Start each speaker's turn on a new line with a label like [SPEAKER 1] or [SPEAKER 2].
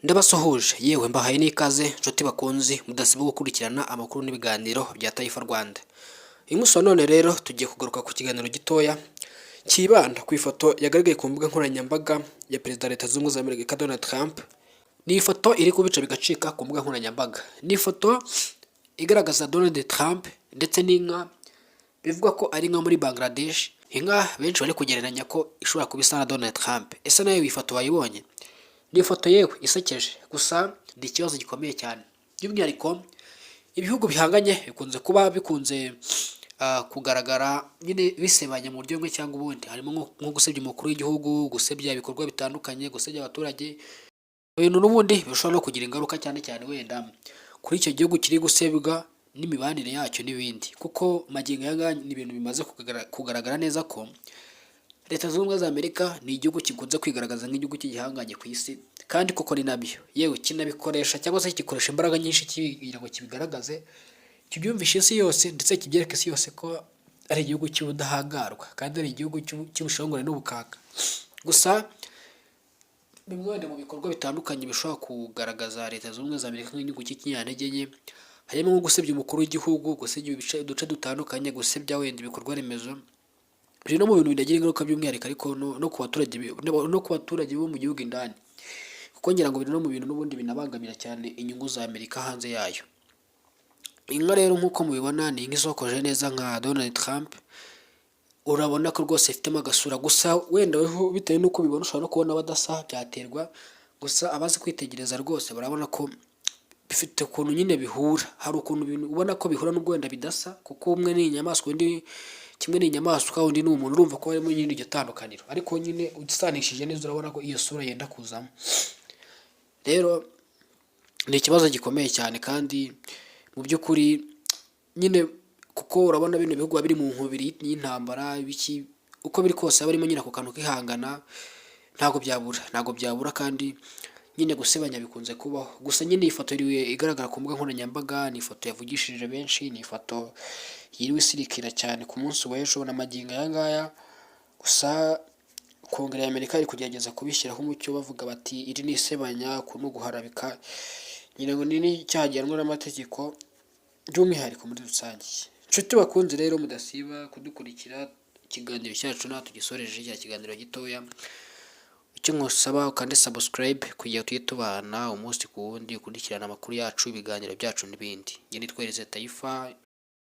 [SPEAKER 1] Ndabasuhuje, yewe mbahaye n'ikaze, nshuti bakunzi mudasiba gukurikirana amakuru n'ibiganiro bya Taifa Rwanda. Uyu munsi wa none rero tugiye kugaruka ku kiganiro gitoya cyibanda ku ifoto yagaragaye ku mbuga nkoranyambaga ya Perezida wa Leta Zunze Ubumwe za Amerika, Donald Trump. Ni ifoto iri kubica bigacika ku mbuga nkoranyambaga. Ni ifoto igaragaza Donald Trump ndetse n'inka bivugwa ko ari inka muri Bangladesh, inka benshi bari kugereranya ko ishobora kuba isa na Donald Trump. Ese nawe iyi foto wayibonye? Ni ifoto yewe isekeje, gusa ni ikibazo gikomeye cyane. By'umwihariko ibihugu bihanganye bikunze kuba bikunze kugaragara nyine bisebanya mu buryo bumwe cyangwa ubundi, harimo nko gusebya umukuru w'igihugu, gusebya ibikorwa bitandukanye, gusebya abaturage, ibintu n'ubundi bishobora no kugira ingaruka cyane cyane wenda kuri icyo gihugu kiri gusebwa n'imibanire yacyo n'ibindi. Kuko magingo aya ngaya ni ibintu bimaze kugaragara neza ko Leta Zunze Ubumwe za Amerika ni igihugu gikunze kwigaragaza nk'igihugu cy'igihangange ku isi, kandi koko ni nabyo. Yewe kinabikoresha cyangwa se gikoresha imbaraga nyinshi kugira ngo kibigaragaze, kibyumvishe isi yose, ndetse kibyereke isi yose ko ari igihugu cy'ubudahangarwa kandi ari igihugu cy'ubushongore n'ubukaka. Gusa bimwe wenda mu bikorwa bitandukanye bishobora kugaragaza Leta Zunze Ubumwe za Amerika nk'igihugu cy'ikinyantege nke, harimo nko gusebya umukuru w'igihugu, gusebya uduce dutandukanye, gusebya wenda ibikorwa remezo. Biri no mu bintu binagira ingaruka by'umwihariko ariko no ku baturage bo mu gihugu indani, kuko ngira ngo biri no mu bintu n'ubundi binabangamira cyane inyungu za Amerika hanze yayo. Inka rero nk'uko mubibona ni inka isokoje neza nka Donald Trump, urabona ko rwose ifitemo agasura. Gusa wenda weho bitewe n'uko ubibona ushobora no kubona badasa, byaterwa. Gusa abazi kwitegereza rwose barabona ko bifite ukuntu nyine bihura. Hari ukuntu ibintu ubona ko bihura nubwo wenda bidasa, kuko umwe ni inyamaswa, undi, kimwe ni inyamaswa, undi ni umuntu. Urumva ko harimo nyine iryo tandukaniro, ariko nyine usanishije neza urabona ko iyo sura yenda kuzamo. Rero ni ikibazo gikomeye cyane kandi mu by'ukuri nyine, kuko urabona bino bihugu biba biri mu nkubiri y'intambara biki, uko biri kose haba harimo nyine ako kantu kihangana, ntabwo byabura, ntabwo byabura. Kandi nyine gusebanya bikunze kubaho. Gusa nyine iyi foto iri igaragara ku mbuga nkoranyambaga ni ifoto yavugishije benshi, ni ifoto yiriwe isirikira cyane ku munsi w'ejo na magingo aya ngaya. Gusa Kongere y'Amerika iri kugerageza kubishyiraho umucyo, bavuga bati iri ni isebanya, uku ni uguharabika, ngira ngo ni n'icyaha gihanwa n'amategeko by'umwihariko muri rusange. Inshuti bakunze rero mudasiba kudukurikira, ikiganiro cyacu nta tugisoreje, cya kiganiro gitoya. Icyo nkusaba, ukande subscribe kugira ngo tujye tubana umunsi ku wundi, ukurikirana amakuru yacu, ibiganiro byacu n'ibindi. Njye nitwa Taifa.